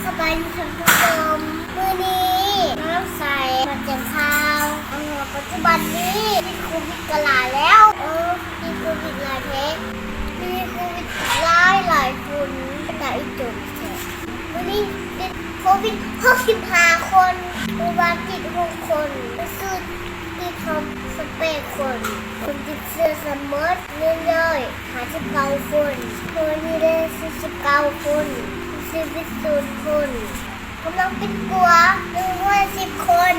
ສະບາຍດີທ່ານຜູ້ຊົມ, ມື້ນີ້ມານຳໃສມາແຈ້ງຂ່າວ ເພາະວ່າປັດຈຸບັນນີ້ຕິດໂຄວິດກໍຫຼາຍແລ້ວ. ເອີ ຕິດໂຄວິດຫຼາຍແທ້, ມີໂຄວິດຫຼາຍໆຄົນ ເປັນຕາອີ່ຕົນແທ້. ມື້ນີ້ຕິດໂຄວິດຫົກສິບຫ້າຄົນ, ມື້ວານຕິດຫົກຄົນ, ມື້ຊືນຕິດສາມສິບແປດຄົນ, ຄົນຕິດເຊື້ອສະໝົດເລື້ອຍໆ ຫ້າສິບເກົ້າຄົນ, ມື້ນີ້ໄດ້ສີ່ສິບເກົ້າຄົນ, ຊີວິດສູນຄົນ, ກຳລັງປິ່ນປົວໜຶ່ງຮ້ອຍສິບຄົນ.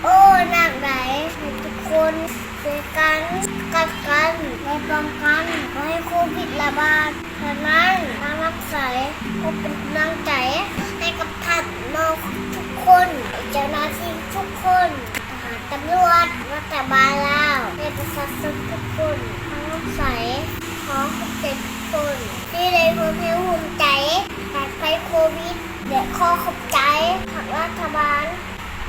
ໂອ້ ໜັກໃດ໋. ໃຫ້ທຸກຄົນຊ່ວຍກັນກັກກັນ ແລະປ້ອງກັນ ບໍ່ໃຫ້ໂຄວິດລະບາດ. ສະນັ້ນ ທາງນ້ຳໃສຂໍເປັນກຳລັງໃຈໃຫ້ກັບທ່ານໝໍທຸກຄົນ, ເຈົ້າໜ້າທີ່ທຸກຄົນ, ທະຫານ, ຕຳຫຼວດ, ລັດຖະບານລາວ ແລະປະຊາຊົນທຸກຄົນ. ທາງນ້ຳໃສຂໍຂອບໃຈທຸກຄົນທີ່ໄດ້ຮ່ວມແຮງຮ່ວມໃຈຕ້ານໄພໂຄວິດ ແລະ ຂໍຂອບໃຈທາງລັດຖະບານ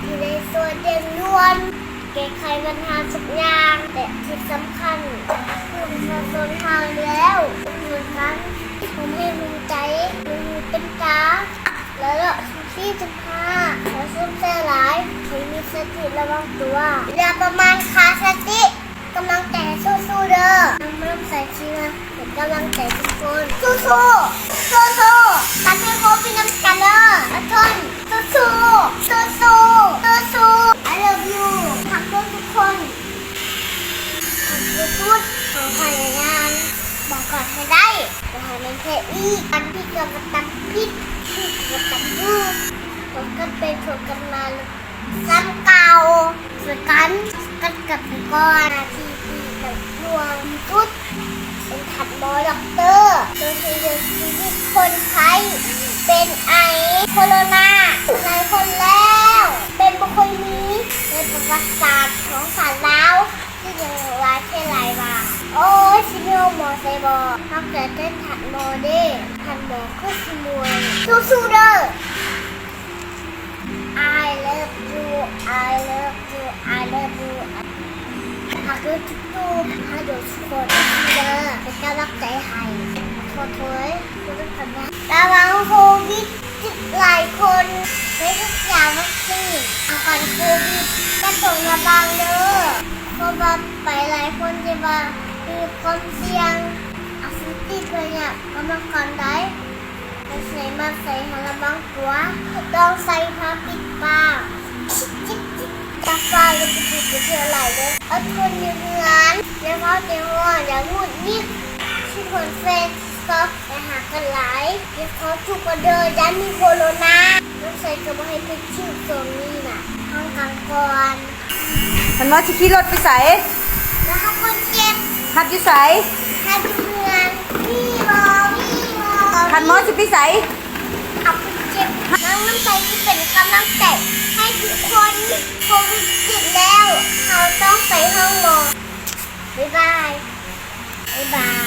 ທີ່ໄດ້ຊ່ວຍເລັ່ງດ່ວນ ແກ້ໄຂບັນຫາທຸກຢ່າງ ແລະ ທີ່ສຳຄັນ ຄືປະຊາຊົນເຮົານີ້ແລ້ວ ຊ່ວຍກັນຮ່ວມແຮງຮ່ວມໃຈ ເປັນຫູເປັນຕາ ແລະ ລະວັງສິບສີ່ ສິບຫ້າ ແລະ ຊຸມແຊຫຼາຍ ໃຫ້ມີສະຕິລະວັງຕົວ ຢ່າປະໝາດຂາດສະຕິ. ກຳລັງໃຈ ສູ້ໆເດີ. ກຳລັງໃຈທີ່ວ່າເປັນກຳລັງໃຈທຸກຄົນ ສູ້ໆ ສູ້ໆ ຕ້ານໄພໂຄວິດນຳກັນເດີ. ອົດທົນ ສູ້ໆ ສູ້ໆ ສູ້ໆ. I love you. ຮັກເດີທຸກຄົນ. ທີ່ສຸດ ເຮົາພະຍາຍາມປ້ອງກັນໃຫ້ໄດ້ ບໍ່ໃຫ້ມັນແຜ່ອີກ. ອັນຜິດກໍບໍ່ຕ້ອງຜິດ, ຖືກກໍບໍ່ຕ້ອງຖືກ, ພົບກັນໄປພົບກັນມາ ສ່ຳເກົ່າ. ຊ່ວຍກັນກັດກັນໄປກ່ອນ. ໜ້າທີ່ທີ່ໜັກໜ່ວງທີ່ສຸດເປັນທ່ານໝໍດັອກເຕີ ເພື່ອຊ່ວຍເຫຼືອຊີວິດຄົນໄຂ້ເປັນໄອໂຄໂຣນາ. ຫຼາຍຄົນແລ້ວ ເປັນບໍ່ຄ່ອຍມີໃນປະຫວັດສາດຂອງຊາດລາວ ຄືຫຍັງຫຼາຍແທ້ຫຼາຍວ່າ. ໂອ້ຍ ຊິມີໂຮງໝໍໃສບໍ? ຮັກແຕ່ທ່ານໝໍເດ້. ທ່ານໝໍຄືຊິມ່ວນ. ສູ້ໆເດີ. I love you, I love you, I love you. ຮັກເດີທຸກໆ ຮັກເດີທຸກຄົນເດີ. ເປັນກຳລັງໃຈໃຫ້. ຂໍໂທດ ລະວັງໂຄວິດ ຕິດຫຼາຍຄົນ ໄປສັກຢາວັກຊີນປ້ອງກັນໂຄວິດ ກໍຕ້ອງລະວັງເດີ. ເພາະວ່າໄປຫຼາຍຄົນທີ່ວ່າມີຄວາມສ່ຽງ ອາດຊິຕິດພະຍາດ ກໍປ້ອງກັນໄດ້. ໄປໃສມາໃສໃຫ້ລະວັງຕົວ, ຕ້ອງໃສ່ຜ້າປິດປາກ, ຈັບປາກ ແລ້ວກໍບໍ່ໄປທ່ຽວຫຼາຍເດີ. ອົດທົນຢູ່ເຮືອນ ຢ່າເວົ້າແຕ່ຮ້ອນ, ຢ່າຫງຸດຫງິດ, ຄິດຮອດແຟນ ຊອບ ແລະ ຮັກກັນຫຼາຍ. ຢ່າເຂົ້າຈຸກັນເດີ ຢ້ານມີໂຄໂຣນາ. ນ້ຳໃສກໍບໍ່ໃຫ້ໄປຖືກຊ່ວງນີ້ນະ ທາງການກ່ອນ. ທ່ານໝໍຊິຂີ່ລົດໄປໃສ? ໄປຮັບຄົນເຈັບ. ຮັບຢູ່ໃສ? ຮັບຢູ່ເຮືອນ. ມີບໍ່? ມີບໍ່? ທ່ານໝໍຊິໄປໃສ? ຮັບຄົນເຈັບ. ນ້ອງນ້ຳໃສຊິເປັນກຳລັງໃຈໃຫ້ທຸກຄົນ. ໂຄວິດຕິດແລ້ວ ເຮົາຕ້ອງໄປໂຮງໝໍ. ບາຍບາຍ. ບາຍບາຍ.